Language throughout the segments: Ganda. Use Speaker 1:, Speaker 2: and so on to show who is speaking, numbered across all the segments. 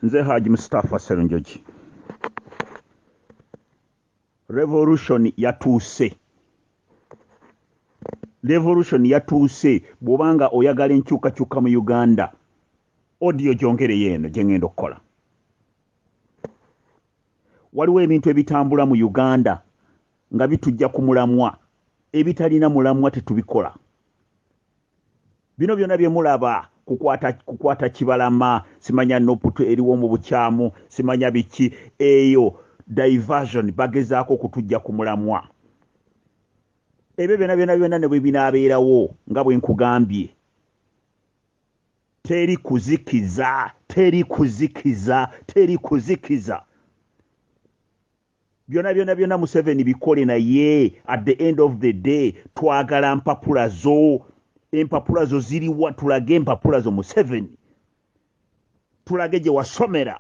Speaker 1: Nze Haji Mustafa Serunjogi. Revolution yatuuse, revolution yatuuse. Bw'obanga oyagala enkyukakyuka mu Uganda, audio gyongereyo eno gye ngenda okukola. Waliwo ebintu ebitambula mu Uganda nga bitujja ku mulamwa, ebitalina mulamwa tetubikola. Bino byonna bye mulaba kukwata Kibalama, simanya NUP eriwo mu bukyamu, simanya biki, eyo diversion, bagezaako okutujja ku mulamwa. Ebyo byonna byonna byonna ne bwe binaabeerawo nga bwe nkugambye, teri kuzikiza, teri kuzikiza, teri kuzikiza. Byonna byonna byonna Museveni bikole, naye at the end of the day twagala mpapula zo. Empapula zo ziriwa? Tulage empapula zo Museveni, tulage gye wasomera,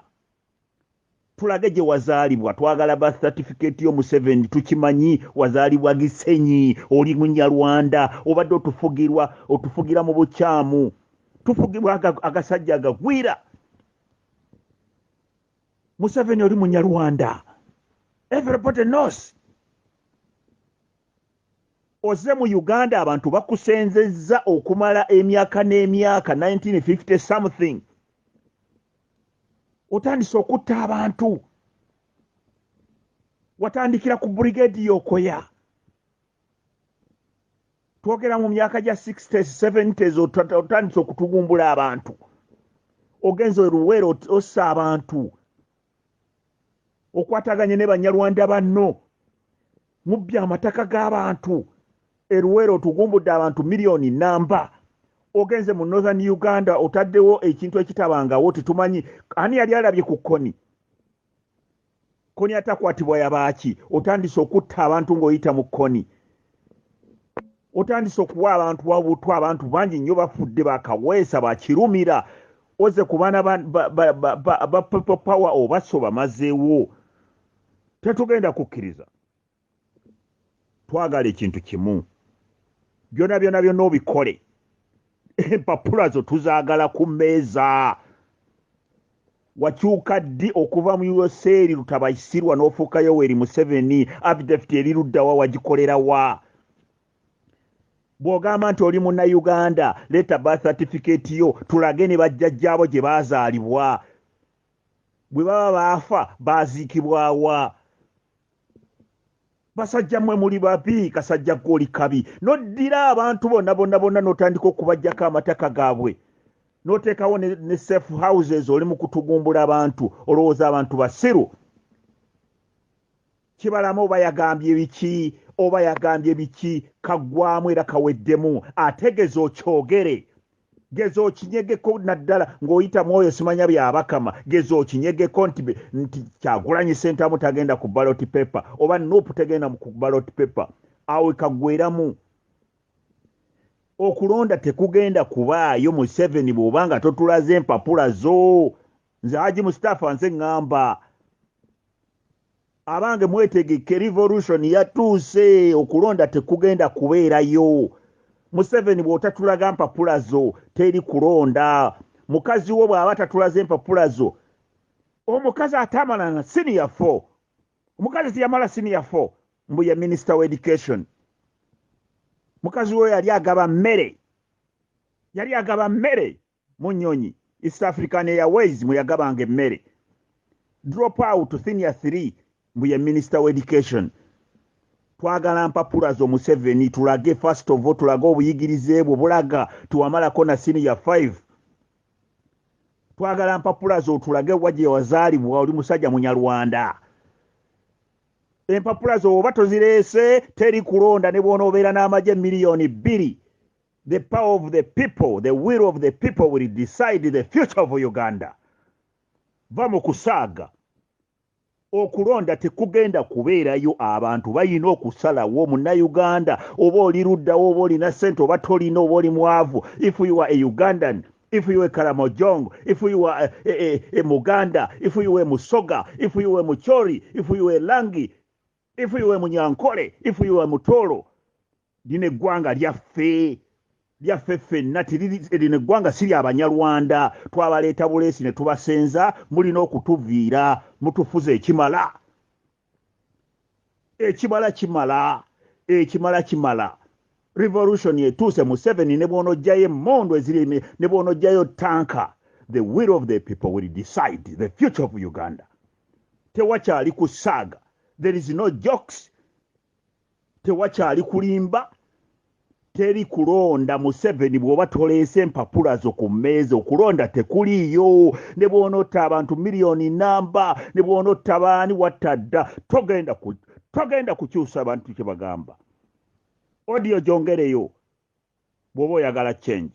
Speaker 1: tulage gye wazaalibwa. Twagala birth certificate yo Museveni. Tukimanyi wazaalibwa Gisenyi, oli Munyarwanda, obadde otufugirwa, otufugira mu bukyamu, tufugibwa agasajja agagwira. Museveni, oli Munyarwanda, everybody knows. Oze mu Uganda, abantu bakusenzezza okumala emyaka n'emyaka, 1950 something, otandise okutta abantu. Watandikira ku brigade yokoya, twogera mu myaka gya 60s, 70s, otandise okutugumbula abantu. Ogenza eruweero, ossa abantu, okwataganye ne Banyarwanda banno, mubbye amataka g'abantu eruweero, otugumbudde abantu miliyoni namba. Ogenze mu Northern Uganda, otaddewo ekintu ekitabangawo. Tetumanyi ani yali alabye ku Kony. Kony atakwatibwa yabaaki? Otandise okutta abantu ng'oyita mu Kony, otandise okuwa abantu wabutwa, abantu bangi nnyo bafudde, bakaweesa, bakirumira. Oze ku baana ba People Power, obaso bamazeewo. Tetugenda kukkiriza. Twagala ekintu kimu, byonna byonna byonna obikole, empapula zo tuzaagala ku mmeeza. Wakyuka ddi okuva mu Yoweri Rutabayisirwa n'ofuuka Yoweri Museveni? Affidavit eri luddawa? Wagikolerawa? Bw'ogamba nti oli Munnayuganda, leeta birth certificate yo, tulage ne bajjajjaabo gye baazaalibwa, bwe baba baafa baaziikibwawa. Basajja mmwe muli babi. Kasajja gwe oli kabi, n'oddira abantu bonna bonna bonna n'otandika okubajjako amataka gaabwe, n'oteekawo ne safe houses. Oli mu kutugumbula abantu, olowooza abantu basiru? Kibalama oba yagambye biki, oba yagambye biki, kaggwamu era kaweddemu. Ate geza okyogere, geza okinyegeko, naddala ng'oyita mwoyo simanya byabakama. Geza okinyegeko nti Kyagulanyi Sentamu tagenda ku ballot paper oba NUP tegenda ku ballot paper, awo kaggweramu. Okulonda tekugenda kubaayo Museveni bw'obanga totulaze empapula zo. Nze Haji Mustafa, nze ŋŋamba abange mwetegeke, revolution yatuuse. Okulonda tekugenda kubeerayo. Museveni, bw'otatulaga mpapula zo, teri kulonda. Mukazi wo bw'aba tatulaze empapula zo, omukazi atamala na senior four, omukazi tiyamala senior four, mbu ye minister wa education. Mukazi we yali agaba mmere, yali agaba mmere mu nnyonyi, East African Airways mwe yagabanga emmere. Drop out senior 3, mbu ye minister wa education. Twagala mpapula zo Museveni, tulage first of all, tulage obuyigirize bwo bulaga tiwamalako na senior 5. Twagala mpapula zo, tulage wa gye wazaalibwa, oli musajja Munyarwanda. Empapula zo oba tozireese, teri kulonda, ne bw'onoobeera n'amagye 2 miliyoni. The power of the people, the will of the people will decide the future of Uganda. Va mu kusaaga. Okulonda tekugenda kubeerayo. Abantu balina okusalawo. Munnayuganda, oba oli luddawo, oba olina ssente oba tolina, oba oli mwavu, if you are a Ugandan, if you are Karamojong, if you are a Muganda, if you are Musoga, if you are Mucholi, if you are Langi, if you are Munyankole, if you are Mutoro, lino eggwanga lyaffe. Lyaffe ffenna, lino eggwanga si lya Banyarwanda. Twabaleeta buleesi ne tubasenza, mulina okutuviira mutufuza ekimala. Ekimala kimala, ekimala kimala. Revolution etuuse. Museveni, ne bw'onojjayo emmundu eziri, ne bw'onojjayo tanka, the will of the people will decide the future of Uganda. Tewakyali kusaaga, there is no jokes, tewakyali kulimba, teri kulonda. Museveni, bw'oba toleese empapula zo ku mmeeza, okulonda tekuliiyo. Ne bw'onotta abantu miliyoni namba, ne bw'onotta baani watta dda, togenda kukyusa abantu kye bagamba. Audio gyongereyo bw'oba oyagala change.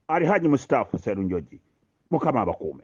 Speaker 1: Alhaji Mustapha Serunjogi, Mukama abakuume.